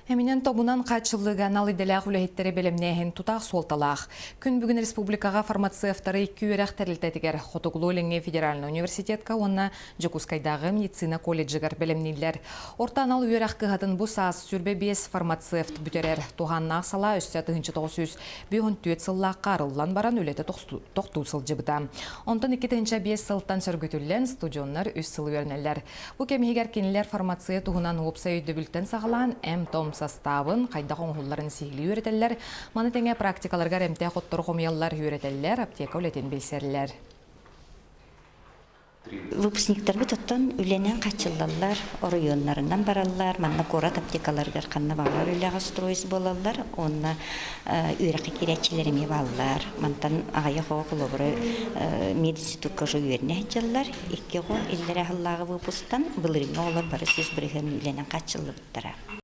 Эминэн тобунан хааччыллыыга анал идэлээх үлэһиттэри бэлэмнээһин тутаах суолталаах. Күн бүгүн республикаҕа фармацевтары икки үөрэх тэрилтэтигэр Хотугулуу-Илиҥҥи федеральнай университетка уонна Дьокуускайдааҕы медицина колледжыгар бэлэмнииллэр. Орто анал үөрэх кыһатын бу саас 25 фармацевт бүтэрэр. Туһааннаах салаа өссө 1954 сыллаахха арыллан баран үлэтэ тохтуу сылдьыбыта. Онтон 2005 сылтан сөргүтүллэн студеннар үс сыл үөрэнэллэр. Бу кэм иһигэр кинилэр фармация туһунан уопсай өйдөбүлтэн саҕалаан эм-том састаабын, хайдах оҥоһулларын сиһилии үөрэтэллэр. Маны тэҥэ практикаларыгар эмтээх оттору хомуйаллар, үөрэтэллэр, аптека үлэтин билсэллэр. Выпускниктарбыт оттон үлэнэн хаччыллаллар, оройуоннарынан бараллар, манна куорат аптекаларыгар ханна баҕарар үлэҕэ устроить буолаллар уонна үөрэххэ киирээччилэр эмиэ бааллар. Мантан аҕыйах оҕо холобура мединститукка уже үөрэнэ сылдьаллар. Икки оҕо иллэрээ сыллааҕы выпусктан былырыыҥҥы оҕолор бары 100% үлэнэн хааччыллыбыттара.